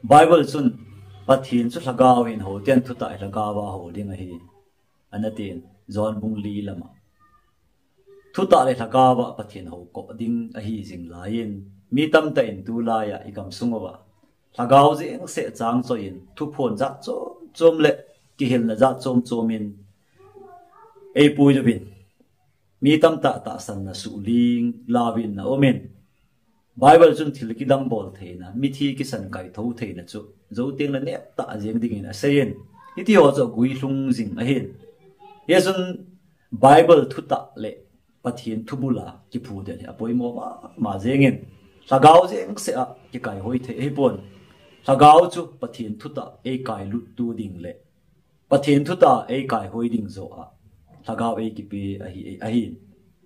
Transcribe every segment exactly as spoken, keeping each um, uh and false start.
Bible chun Pathen chu Lhagao ahin, hou ten thutah le Lhagao a hou ding ahi, ana tin, John bung li lama. Thutah le Lhagao a Pathen hou koh ding ahi jing laiyin, mi tamtah in tulai a i gamsung uva Lhagao jeng seh chang choi in, thuphon jat chom chom le kihilna jat chom chom in ei pui uvin, mi tamtah tahsanna suhling lauvin a um in, Bible chun thil kidang bol theina, mithi kisan kaitho theina chu zo teng le nep tah jeng dingin asei in, hiti ho chu aguilhung jing ahin. Hijeh chun Bible thutah le Pathen thu bula kiphu den hi apoimo mama jeng in, Lhagao jeng seh a kikaihoi thei ahipon. Lhagao chu Pathen thutah eikailuttu ding le Pathen thutah eikaihoi ding joh a Lhagao eikipe ahi, ahi.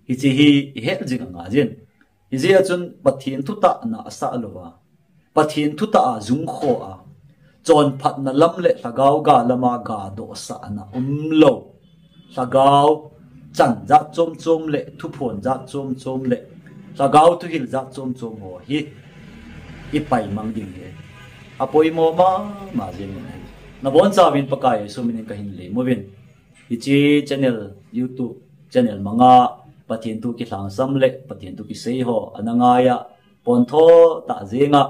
Hiche hi ihet jing angaiyin. Hijeh a chun Pathen thutah na asah louva, Pathen thutah a jungkho a, chonphatna lam le Lhagao ga lama gadohsahna umlou, Lhagao chan jat chom chom le thuphon jat chom chom le Lhagao thuhil jat chom chom ho hi ipaimang ding hi apoimo mama jeng in ahi. Nabonchauvin Pakai Jesu minin kahin lem uvin. Hiche channel, YouTube channel manga Pathen thu kilhangsam le Pathen thu kisei ho ana ngai a, pontho tah jeng a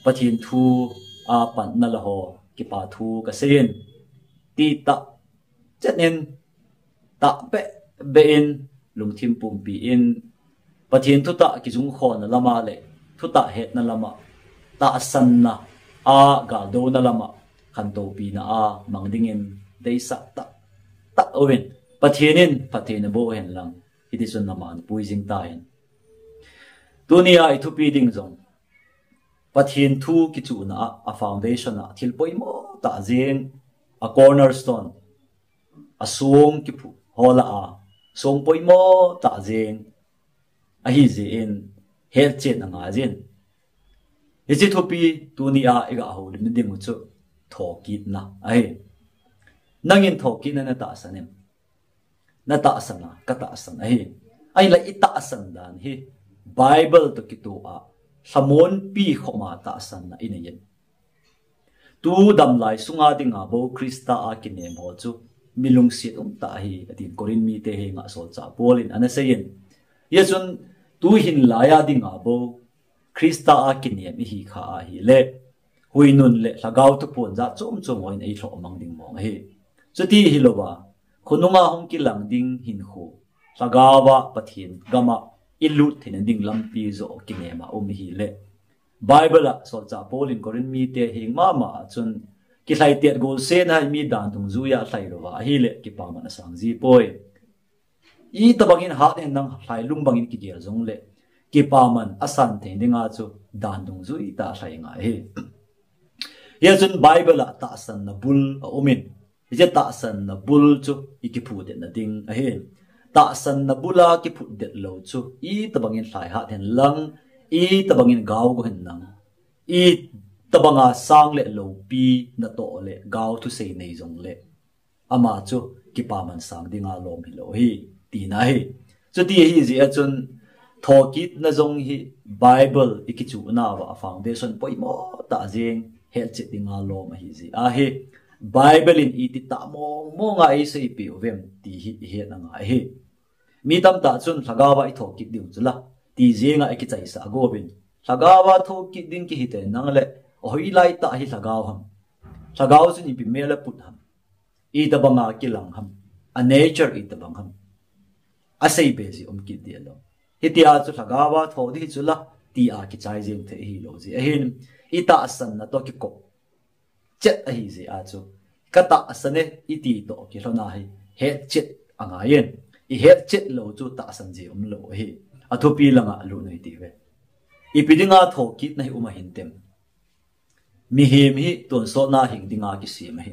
Pathen thu a panna la ho kipa thu kasei in, titah chet in, tahbeh beh in, lungthim pumpi in, Pathen thutah kijungkhona lama le thutah hetna lama, tahsanna a galdouna lama khantoupina a mang dingin deisah tahtah uvin, Pathen in phatthei naboh hen lang, hiti chun naman pui jing tan. Tunia ithupi ding jong Pathen thu kichuhna a, a foundation a thil poimo tah jeng, a cornerstone, asong kiphu ho lah a song poimo tah jeng ahijeh in hetchet angaiyin. Hiche thupi tunia iga houlimna ding u chu thokitna ahi. Nangin thokitna natahsan em? Natahsan a, katahsan ahi. Ahinla itahsan dan hi Bible toh kitoh a lhamon pi khoma tahsanna inei in. Tu damlai sunga dinga bou Christa a kinem ho chu mi lungset umtah ahi, atin Corinth mite henga solchah Paul in ana sei in. Hijeh chun tuhin laiya dinga bou Christa a kinem ihi kha ahile, huinun le Lhagao thuphon jat chom chom ho in eilhoh mang ding mong ahi. Chuti hilouva, khonunga hung kilang ding hinkho, Lhagao a Pathen gama ilut theina ding lampi joh kinem a um ihile, Bible a solchah Paul in Corinth mite heng mama a chun, kilhaitet golsena hi mi dan dungjuia lhai louva ahile kipaman asang jipoi. Itobangin hat hen lang lhailung bangin kigel jongle, kipaman asan thei dinga chu dan dungjui tah lhai ngai ahi. Hijeh chun Bible a tahsanna bul aum in, hiche tahsanna bul chu ikiphutdetna ding ahi. Tahsanna bula kiphutdet lou chu itobangin lhai hat hen lang, itobangin gao go hen lang, itobanga sang le loupi natoh le gao thusei nei jongle, ama chu kipaman sang dinga lom hilou ahi, tina ahi. Chuti ahijeh a chun thokitna jong hi Bible ikichuhna uva foundation poimo tah jeng hetchet dinga lom ahijeh ahi. Bible in iti tah mong monga eiseipeh uvem ti hi ihet angai ahi. Mi tamtah chun Lhagao a ithokit diu chu la, ti jenga ikichaisah gouvin, Lhagao a thokit ding kihi teng le ahoilai tah hi Lhagao ham? Lhagao chun ipi mel aput ham? Itobanga kilang ham? A nature itobang ham? Aseibe ji um kit deh lou. Hitia chu Lhagao a tho ding chu la, tia kichai jeng thei hilou jeh ahin, itahsanna toh kikop chet ahijeh a chu, katahsan e iti toh kilhona hi hetchet angaiyin, ihetchet lou chu tahsan ji umlou ahi. Athupi langa lut u hite ve. Ipi dinga thokitna hi um ahintem? Mihem hi tonsotna hing dinga kisem ahi.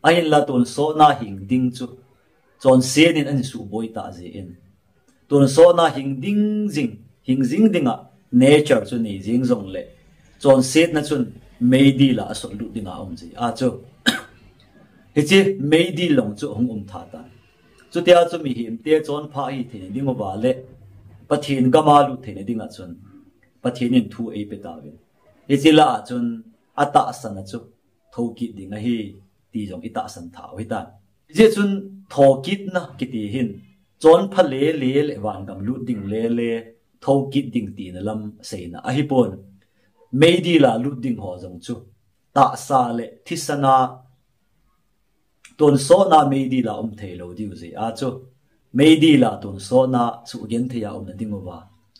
Ahinla tonsotna hing ding chu chonset in ahin suboi tah jeh in, tonsotna hing ding jing, hing jing dinga nature chu nei jeng jongle, chonsetna chun meidil a asotlut dinga um jeh a chu, hiche meidil long chu hung um tha tan. Chutia chu mihemte chonpha ahi theina dinguva le Pathen gama lut theina dinga chun Pathen in thu eipe tauvin, hiche lah a chun atahsan a chu thokit ding ahi ti jong itahsan thau hitan. Hijeh chun thokitna kiti hin chonpha lele le vangam lut ding lele thokit ding tina lam seina ahipon. Meidila lut ding ho jong chu tahsa le thisana tonsotna meidila um thei lou diu jeh a chu meidila tonsotna suhgenthei a umna ding uva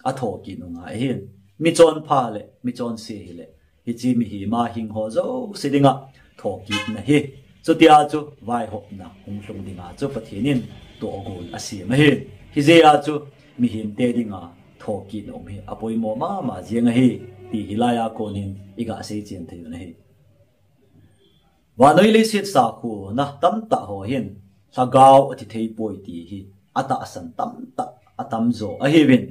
athokit u ngai ahin. Michonpha le michonse hile hiche mihima hing ho jouse dinga thokitna hi. Chutia chu vaihopna hung lhung dinga chu Pathen in tohgon asem ahin. Hijeh a chu mihemte dinga thokitna um hi apoimo mama jeng ahi ti hilai a kon hin iga seichen thei u ahi. Vannoi leiset sakhona tamtah ho hin lhagao athi thei poi ti hi atahsan tamtah atamjo ahiuvin.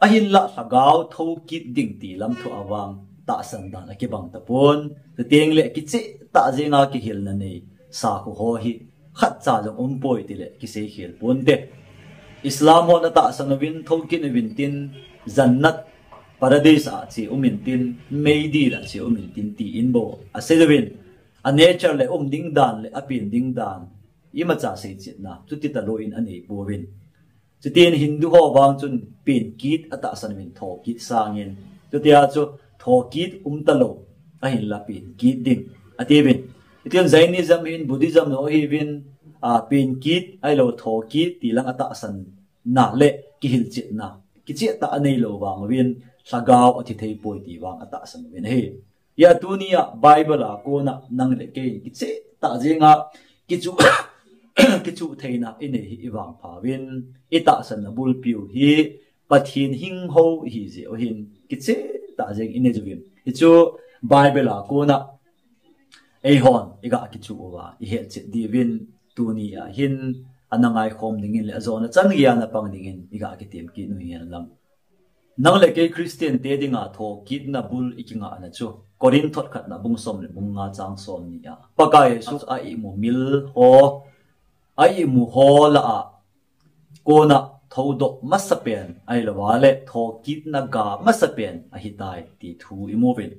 Ahinlah lhagao thokit ding ti lam thu a vang tahsan dan akibang tapon. Chuteng le kicheh tah jenga kihilna nei sakho ho hi khatcha jong um poi tile kisei khel ponte. Islam hon atahsan uvin thokit uvin tin Jannat Paradise a che um in tin, meidil a che um in tin ti in bou asei uvin. A nature le um ding dan le apen ding dan imacha seichetna chuti talou in anei pouvin. Chutin Hindu ho vang chun pen kit atahsan uvin thokit sangin. Chutia chu thokit um talou ahinla pen kit ding atiuvin. Chutin Jainism hin Buddhism ho hiuvin, a, pen kit ahilou thokit ti lang atahsan na le kihilchetna kicheh tah anei lou vang uvin lhagao athi thei poi ti vang atahsan uvin ahi. Hia tunia Bible a kona nang le kei kicheh tah jenga kichu kichu theina inei hi ivangpha uvin itahsanna bulpiu hi Pathen hing ho ihi jeh u hin kicheh tah jeng inei jiuvin. Hichu Bible a kona eihon iga kichu uva ihetchet diuvin tunia hin ana ngaikhom dingin le ajona chan geiya ana pang dingin iga kitem kit u hihen lang. Nang le kei Christian te dinga thokitna bul ikingahna chu Corinth thot khatna bung som le bung nga chang som ni a Pakai Jesu a imumil ho, a imu ho lah a kona thoudoh masapen ahilouva le thokitna ga masapen ahitai ti thu imuvin.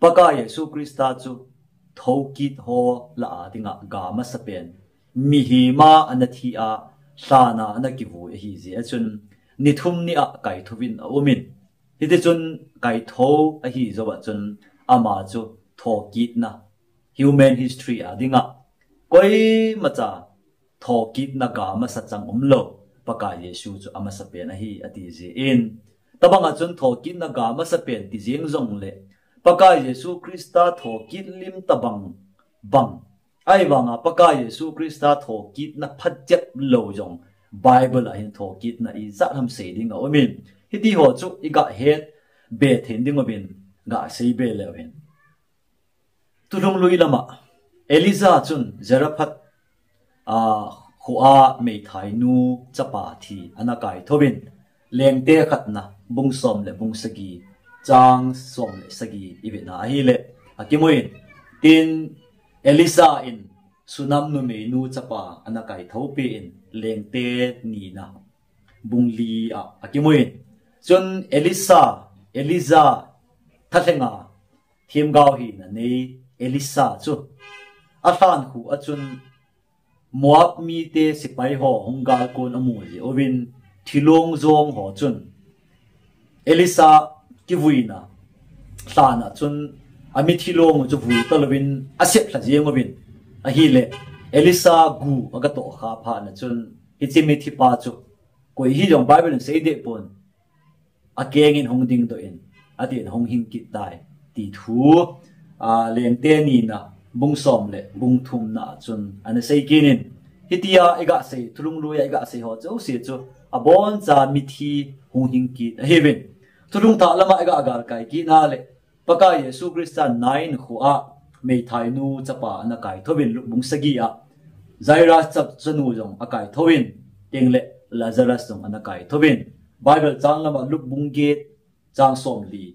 Pakai Jesu Christa chu thokit ho lah a dinga ga masapen mihima ana thi a, lhana ana kivui ahi jeh a chun, ni thum ni a kaithouvin aumin. Hiti chun kaithou ahi jou a chun, ama chu thokitna, human history a dinga koimacha thokitna ga masa chang umlou, Pakai Jesu chu amasapen ahi ati jeh in. Tabang a chun thokitna ga masapen ti jeng jongle, Pakai Jesu Christa thokit lim tabang bang Ahivanga Pakai Jesu Christa thokitna phatchep lou jong Bible a hin thokitna ijat ham sei ding aumin. Hiti ho chu iga het be thei ding uvin ga sei be leu hen. Thulhung lui lama Elijah chun Zarephath, a, khua meithainu chapa thi ana kaithouvin, Lengte khatna bung som le bung sagi, chang som le sagi ivetna ahile, akimun. Tin Elisha in Sunam numeinu chapa ana kaithoupi in, Lengte nina bung li a akimun. Chun Elisha, Elijah thalhenga themgao hina nei Elisha chu alhan khu a chun Moab mite sepai ho hung galkon amu jeh uvin thilong jong ho chun Elisha kivuina lhan a chun amithilong chu vui talouvin asep lha jeng uvin ahile Elisha gu aga tohkha phat na chun hiche mithipa chu koi hijong Bible in seideh pon akeng in hung dingdoh in, atin hung hing kit tai, ti thu, a, Lengte nina bung som le bung thumna a chun ana sei kit in, hitia iga sei, thulhung lui a iga sei ho jouse chu, abonchan mithi hung hing kit ahiuvin. Thulhung thah lama iga galkai kit na le, Pakai Jesu Christa Nain khua meithainu chapa ana kaithouvin Luke bung sagi a, Jairus chap chanu jong akaithouvin, tin le Lazarus jong ana kaithouvin, Bible chang lama Luke bung get chang som li,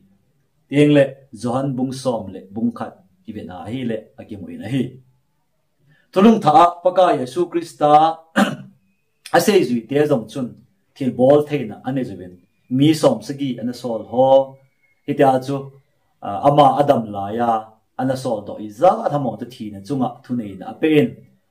tin le Johan bung som le bung khat ivetna ahile akimun ahi. Thulhung thah a Pakai Jesu Christa aseijuite jong chun thilbol theina anei jiuvin, mi som sagi ana sol ho, hitia chu, a, ama adam laiya, ana soldoh ijat ham chu thina chunga thuneina apen,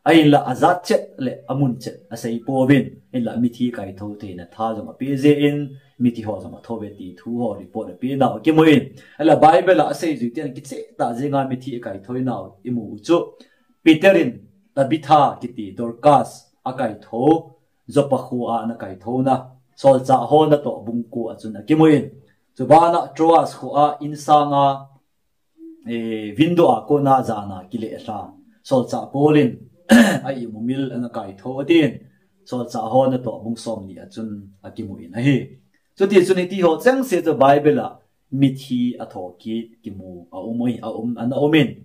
ahinla ajat chet le amun chet asei pouvin, hinla mithi kaitho theina tha jong ape jeh in, mithi ho jong atho uve ti thu ho report ape nau akimun. Ahinla Bible a asei jui tah in kicheh tah jenga mithi akaithoi nau imu u chu, Peter in Tabitha kiti Dorcas akaitho, Joppa khoa ana kaithona, Solchah ho natoh bung ko a chun akimun. Chubana Troas khoa insanga, eh, window a kona jana kilehla, Solchah Paul in a imumil ana kaitho atin, Solchah ho natoh bung somni a chun akimun ahi. Chuti chun hiti ho chengse chu Bible a mithi atho kit kimu aum ui, aum, ana umin.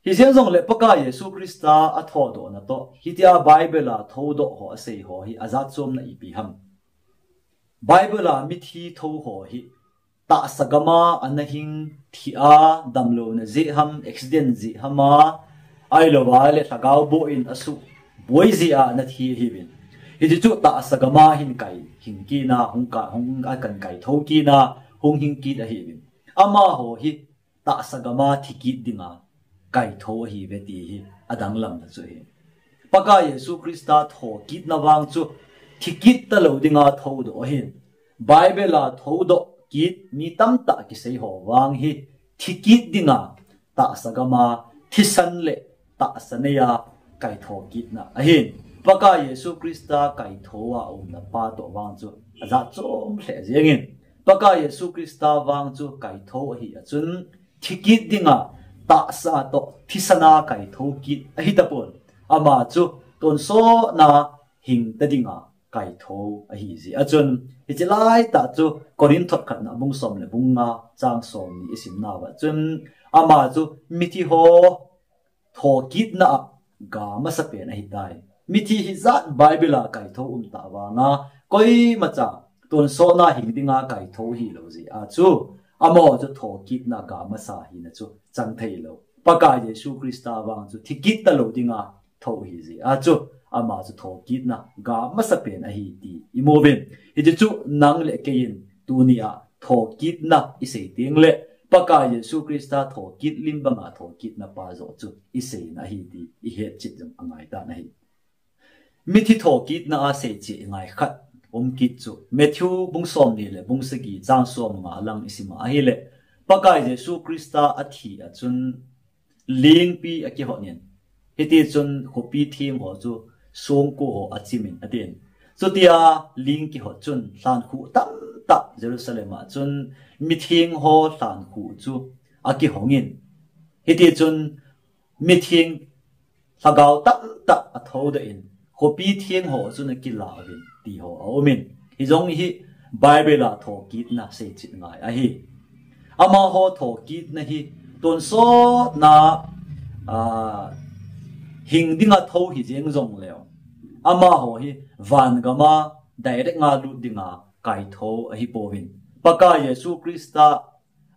Hijeng jongle Pakai Jesu Christa athodohna toh hitia Bible a thodoh ho asei ho hi ajat chomna ipi ham? Bible a mithi tho ho hi tahsa gama ana hing, thi a damlouna jeh ham, accident jeh ham a, ahilouva le lhagao boh in asuboi jeh a ana thi ahiuvin. Hiti chu tahsa gama hin kai hing kit na, hung ka, hung akan kaitho kit na, hung hing kit ahiuvin. Amaho hi tahsa gama thi kit dinga kaitho ahiuve ti hi adanglamna chu ahi. Pakai Jesu Christa thokitna vang chu thi kit talou dinga thodoh ahin. Bible a thodoh kit mi tamtah kisei ho vang hi thi kit dinga tahsa gama thisan le tahsa neiya kaitho kitna ahin. Pakai Jesu Christa kaitho a umna pa toh vang chu ajat chom lheh jengin. Pakai Jesu Christa vang chu kaitho ahi a chun thi kit dinga tahsa toh thisan a kaitho kit ahi tapon. Ama chu tonsot na hing ta dinga kaitho ahi jeh a chun, hiche laitah chu Corinth thot khatna bung som le bung nga chang somni isim nauva chun, ama chu mithi ho thokitna a ga masapen ahitai. Mithi hijat Bible a kaitho um tah vanga, koimacha tonsot na hing dinga kaitho hilou jeh a chu, amaho chu thokitna ga masa hina chu chang theilou. Pakai Jesu Christa vang chu thi kit talou dinga tho ahi jeh a chu, ama chu thokitna ga masapen ahi ti imuvin. Hiti chu nang le kei in tunia thokitna isei teng le, Pakai Jesu Christa thokit lim banga thokitna pa joh chu iseina ahi ti ihet cheh jong angai tan ahi. Mithi thokitna a seicheh ngai khat um kit chu Matthew bung somni le bung sagi chang somnga lang isima ahile, Pakai Jesu Christa athi a chun lingpi akihot in, hiti chun khopi theng ho chu songko ho achimin atin. Chutia ling kihot chun lhankhuh tamtah Jerusalem a chun mitheng ho lhankhuh chu akihongin, hiti chun mitheng lhagao tamtah athodoh in, khopi theng ho chun akilauvin ti ho aumin. Hijong hi Bible a thokitna seicheh ngai ahi. Amaho thokitna hi tonsot na, a, hing dinga tho hijeng jongleu, amaho hi van gama direct nga lut dinga kaitho ahi pouvin. Pakai Jesu Christa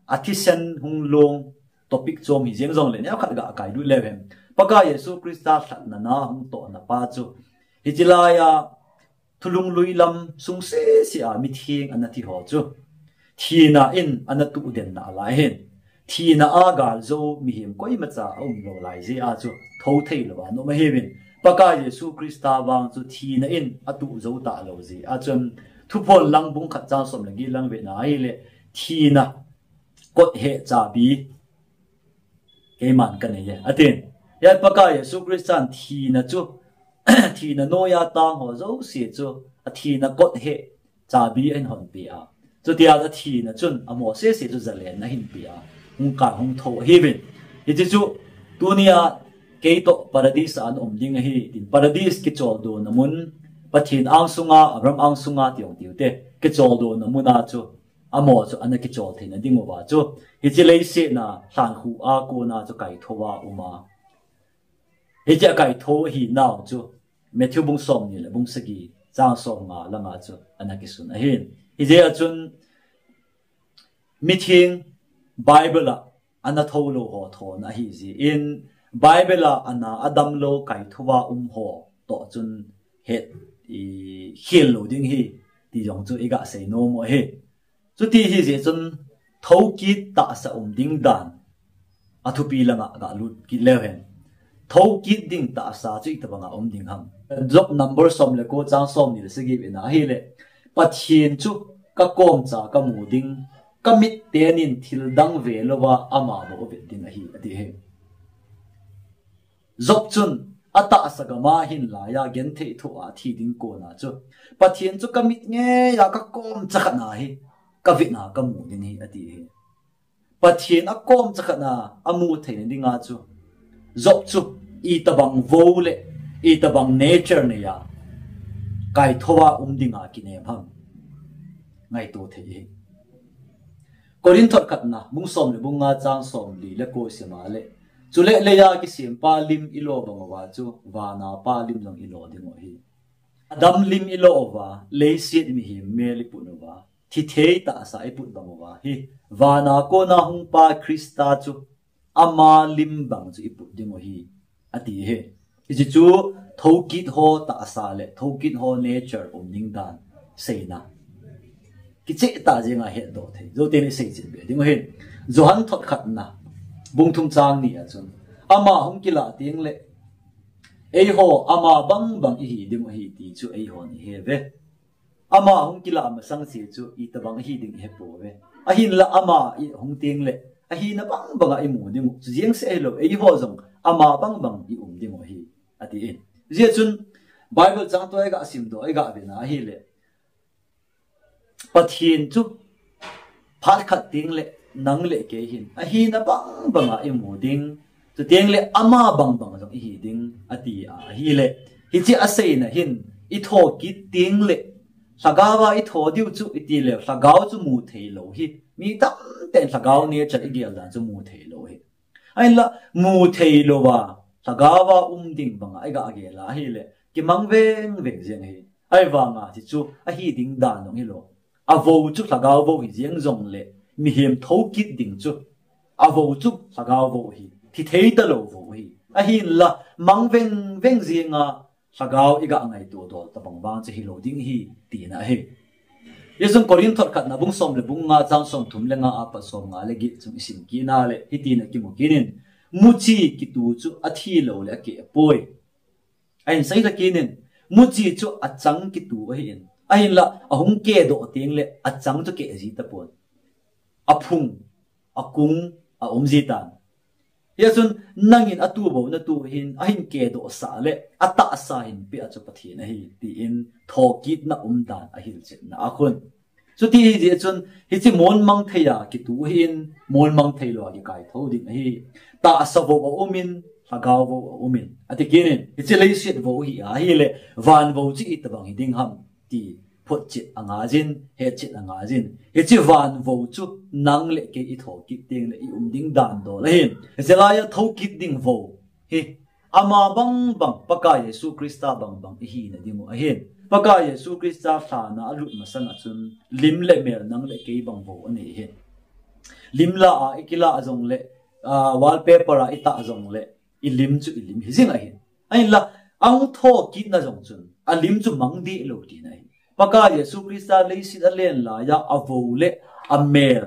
athisan hung long topic chom hijeng jongle neokhat ga kailut leu hen. Pakai Jesu Christa lhatna na hung tohna pa chu hiche laiya thulhunglui lam sung sese a mitheng ana thi ho chu thina in ana tuh den nalai hin. Thina a galjou mihem koimacha aumlou lai jeh a chu tho theilou a ana um ahiuvin. Pakai Jesu Christa vang chu thina in atuh jou talou jeh a chun Thuphon lang bung khat chang som le get lang vena ahile, thina kot heh chabi keiman kanei e, atin. Hia Pakai Jesu Christan thina chu, thina noiya tang ho jouse chu athina kot heh chabi ahin honpeh a. Chutia athina chun amo sese chu zalenna ahin peh a, hung ka hung tho ahiuvin. Hiche chu tunia keitoh Paradis a ana um ding ahi, tin Paradis kicholdo na mun, Pathen angsunga, Abraham angsunga ti jong tiu te, kicholdo na muna chu amo chu ana kichol theina diuva chu hiche leiset a lhankhuh a kona chu kaitho a um a. Hiche a kaitho ahinau chu Matthew bung somni le bung sagi chang somnga langa chu ana kisun ahin. Hijeh a chun mitheng Bible a ana tho lou ho thona ahi jeh in, Bible a ana adam lou kaitho a um ho toh chun het i khel lou ding ahi ti jong chu iga sei nom u ahi. Chuti ahi jeh chun thokit tahsa um ding dan athupi langa galut kit leu hen. Thokit ding tahsa chu itobanga um ding ham. Job number som le ko chang som ni le sagi vena ahile, Pathen chu kakomcha kamu ding, kamit tenin thil dang ve louva ama bou avet ding ahi, ati hi. Job chun atahsa gama hin laiya genthei thoh a thi ding kona chu, Pathen chu kamit ngeiya kakomcha khat na hi, kavetna kamu ding hi, ati hi. Pathen akomcha khat na amu theina dinga chu, Job chu itobang vo le itobang nature neiya kaithouva um dinga kinem ham, ngaito thei hi. Korinth thot khatna bung som le bung nga chang som li le ko isima le, chule leiya kisempa lim ilo bang uva chu vana pa lim jong ilo ding u ahi. Adam lim ilo uva, leiset mihem mel iput uva, thithei tahsa iput bang uva hi, vana kona hungpa Christa chu ama lim bang chu iput ding u ahi, ati hi. Hiche chu thokit ho tahsa le thokit ho nature um ding dan seina kicheh tah jenga hetdoh thei, joten isei chet be ding u ahin. Johan thot khatna bung thum chang ni a chun, ama hung kilah teng le eiho ama bang bang ihi ding u ahi ti chu eihon ihe uve. Ama hung kilah masang se chu itobang ihi ding ihe pouve. Ahinla ama ihung teng le ahina bang banga imu ding u, chujeng seh hilou, eiho jong ama bang bang ium ding u ahi, ati in. Hijeh chun Bible chang toh iga simdoh, iga vena ahile, Pathen chu phat khat teng le nang le kei hin ahina bang banga imu ding, chuteng le ama bang bang jong ihi ding, ati a ahile, hiche aseina hin ithokit teng le lhagaova itho diu chu iti le, lhagao chu mu thei lou hi. Mi tamten lhagao nature igel dan chu mu thei lou hi. Ahinla, mu thei louva lhagaova um ding banga iga gel a ahile, kimang veng veng jeng hi. Ahivanga hichu ahi ding dan jong hilou, avo chu lhagao vo hi jeng jongle, mihem thokit ding chu avo chu lhagao vo hi, thi thei talou vo hi. Ahinla, mang veng veng jenga lhagao iga ngaito dol tobang vang chu hilou ding hi, tina ahi. Hijeh chun Korinth thot khatna bung som le bung nga chang som thum le nga apat som nga le get chung isim kit na le, hitin akimu kit in, muchi kitu chu athi lou le akeh poi. Ahin seilha kit in, muchi chu achang kitu ahin, ahinla ahung kehdoh teng le achang chu keh ji tapon, aphung, akung aum ji tan. Hijeh chun nangin atu bou natu hin, ahin kehdoh sah le atahsa hin peh a chu Pathen ahi, tin thokitna um dan ahilchetna a khun. Chuti ahijeh chun, hiche monmang theiya kitu ahin, monmang thei louva kikaithou ding ahi. Tahsa vo aumin, lhagao vo aumin, ati kit in, hiche leiset vo hi ahile, van vo chu itobang hi ding ham ti photchet angaiyin, hetchet angaiyin. Hiche van vo chu nang le kei ithokit teng le ium ding dan dol ahin. Hiche laiya thokit ding vo hi ama bang bang, Pakai Jesu Christa bang bang ihina ding u ahin. Pakai Jesu Christa lhana alut masang a chun lim le mel nang le kei bang vo anei ahin. Lim la a ikilah jongle, ah, wallpaper a itah jongle, ilim chu ilim hi jing ahin. Ahinla, ahung thokitna jong chun alim chu mang deh lou tina ahi. Pakai Jesu Christa leiset alen laiya avo le amel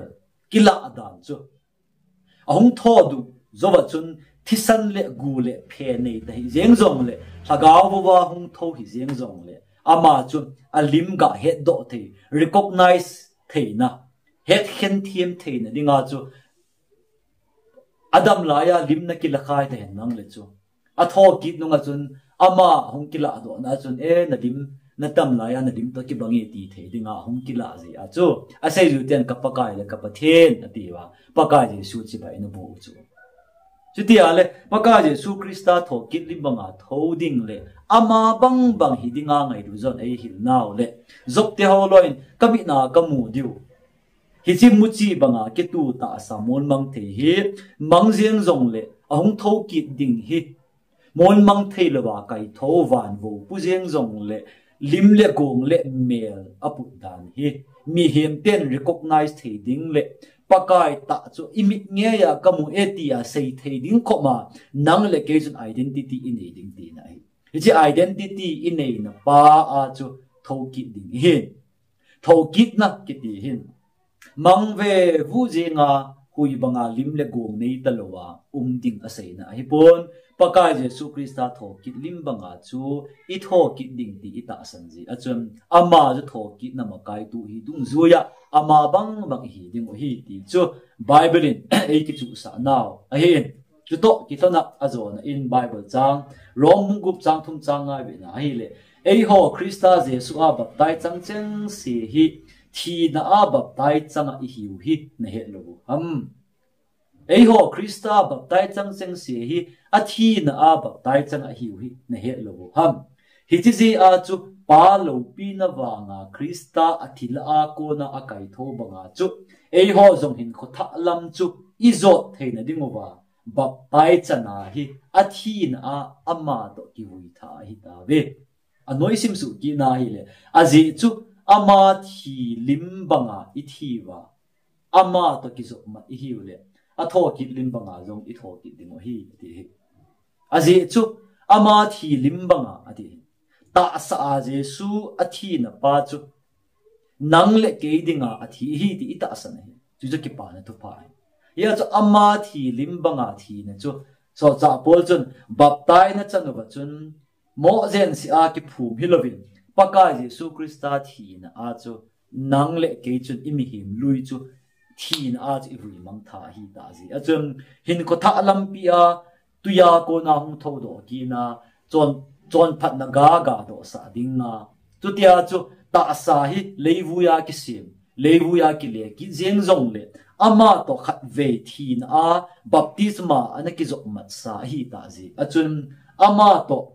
kilah dan chu ahung thodoh jouva chun thisan le gu le phe nei ta hi jeng jongle, lhagao vova hung tho hi jeng jongle, ama chu alim ga hetdoh thei, recognize theina, hetkhen them theina dinga chu adam laiya lim nakilah khai tahen nang le chu, athokit nunga chun ama hung kilahdohna a chun, e, nalim, natam laiya nalim toh kibang e ti thei dinga hung kilah jeh a chu, asei jiu ten, ka Pakai le ka Pathen, ati uva, Pakai Jesu chibai naboh u chu. Chuti ahile, Pakai Jesu Christa thokit lim banga tho ding le ama bang bang hi dinga ngailu jon eihil nau le, Job te ho louvin, kamit na kamu diu, hiche muchi banga kitu tahsa monmang thei hi, mang jeng jongle, ahung thokit ding hi, monmang thei louva kaithou van vo pu jeng jongle, lim le gong le mel aput dan hi, mihem ten recognize thei ding le, Pakai tah chu imit ngeiya kamu e tia sei thei ding khoma, nang le kei chun identity inei ding tina ahi. Hiche identity ineina pa a chu thokit ding ahi. Thokitna kiti hin mang ve vu jenga hui banga lim le gong nei talouva um ding aseina ahipon, Pakai Jesu Christa thokit lim banga chu i thokit ding ti i tahsan jeh a chun, ama chu thokitna makaito hi dungjuiya ama bang bang ihi ding u ahi ti chu Bible in ei kichuhsah nau ahin. Chutoh kilhona ajona in Bible chang, Rom bung gup chang thum chang nga vena ahile, eiho Christa Jesu a baptize chang chengse hi thina a baptize changa ihiu hi nahet lou u ham? Eiho Christa baptize chang chengse hi athina a baptize changa ihiu hi nahet lou u ham? Hiche jeh a chu Pa loupina vanga Christa athi lah a kona akaitho banga chu, eiho jong hinkho thah lam chu ijot theina dinguva baptize chana hi athina a ama toh kivui tha ahitauve. Anoisim suh kitna ahile, ajeh chu ama thi lim banga ithi uva, ama toh kijopmat ihiu le, athokit lim banga jong ithokit ding u ahi, ati hi. Ajeh chu ama thi lim banga ati hi. Tahsa a Jesu athina pa chu nang le kei dinga athi ahi ti i tahsan ahi. Chuchu kipana thupha ahi. Hia chu ama thi lim banga thina chu, Solchah Paul chun baptize na chan uva chun, moh jensia kiphum hilouvin, Pakai Jesu Christa thina a chu nang le kei chun i mihem lui chu thina a chu ivui mang tha ahitah jeh a chun, hinkho thah lampi a tuiya kona hung thoudoh kitna, chon, chonphatna ga gadohsah dinga, chutia chu tahsa hi leivuiya kisem, leivuiya kile kit jeng jongle, ama toh khatvei thina a baptisma ana kijopmatsa ahitah jeh a chun, ama toh,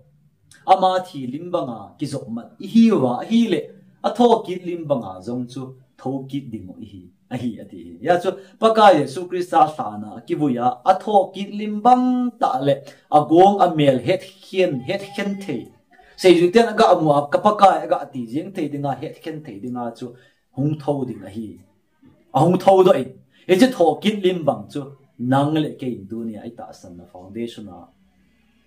ama thi lim banga kijopmat ihiuva ahile, athokit lim banga jong chu thokit ding u ihi ahi, ati hi. Hia chu Pakai Jesu Christa lhana akivuiya athokit lim bang tah le, agong amel hetkhen, hetkhen thei, seijui ten aga mu a, ka Pakai aga ti jeng thei dinga, hetkhen thei dinga chu hung thou ding ahi. Ahung thoudoh in, hiche thokit lim bang chu nang le kei in tunia i tahsanna foundation a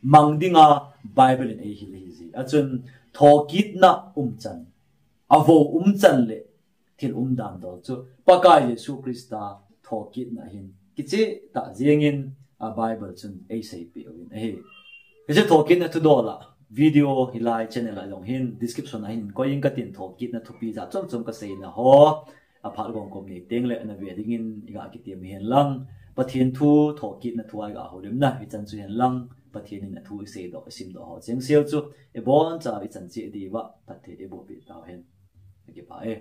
mang dinga Bible in eihil ahi jeh a chun, thokitna umchan, avou umchan le thil umdan dol chu Pakai Jesu Christa thokitna hin kichehtah jengin a Bible chun eiseipeh uvin ahi. Hiche thokitna thudol a video hilai channel a jong hin description a hin koi inge katin, thokitna thupi jat chom chom kaseina ho aphat gomgom nei tengle nave dingin iga kitem u hen lang, Pathen thu thokitna thu a iga houlimna hichan chu hen lang, Pathen in athu iseidoh isimdoh ho chengsel chu ibonchauva ichan cheh diuva phatthei eiboh peh tauhen. Kakipah e.